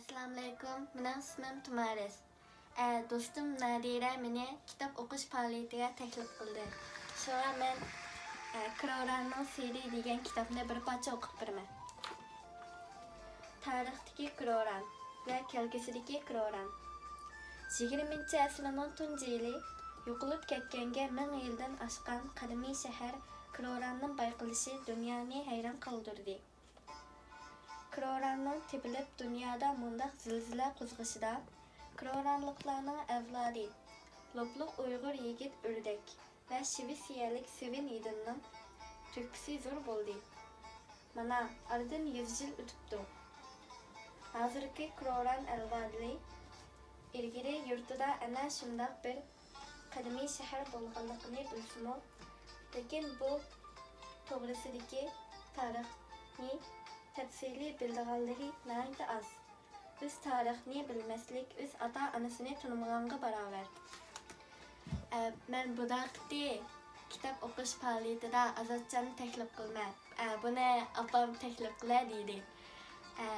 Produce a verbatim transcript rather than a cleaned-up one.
ئەسسالامۇئەلەيكۇم، مېنىڭ ئىسمىم تۇمارىس. ئە، دوستۇم نادىرە مېنى كىتاب ئوقۇش پائالىيىتىگە تەكلىپ قىلدى. شۇڭا مەن، ئە، كروراننىڭ سىرى دېگەن كىتابنى بىر پارچە ئوقۇپ بېرىمەن. تارىختىكى كروران ۋە كەلگۈسىدىكى كروران. يىگىرمىنچى ئەسىرنىڭ تۇنجى يىلى يوقىلىپ كەتكەنگە مىڭ يىلدىن ئاشقان قەدىمىي شەھەر كروراننىڭ بايقىلىشى دۇنيانى ھەيران قالدۇردى. كروراننىڭ تېپىلىپ دۇنيادا مۇنداق زىلزىلە قوزغىشىدا، كرورانلىقلارنىڭ ئەۋلادى، لوپلۇق ئۇيغۇر يىگىت ئۆردەك ۋە شىۋېتسىيەلىك سېۋېن يىدىننىڭ تۆھپىسى زور بولدى. مانا، ئارىدىن يۈز يىل ئۆتۈپتۇ. ھازىرقى كروران ئەۋلادى ئىلگىرى يۇرتىدا ئەنە شۇنداق بىر قەدىمىي شەھەر بولغانلىقىنى بىلسىمۇ، لېكىن بۇ توغرىسىدىكى تارىخنى تەپسىلىي بىلىدىغانلىرى ناھايىتى ئاز. ئۆز تارىخنى بىلمەسلىك ئۆز ئاتا-ئانىسىنى تونۇمىغانغا باراۋەر. ئە، مەن بۇ داقىتى كىتاب ئوقۇش پائالىيىتىدە ئازادجاننى تەكلىپ قىلىمەن. ئە، بۇنى ئاپام تەكلىپ قىلە دېدى. ئە،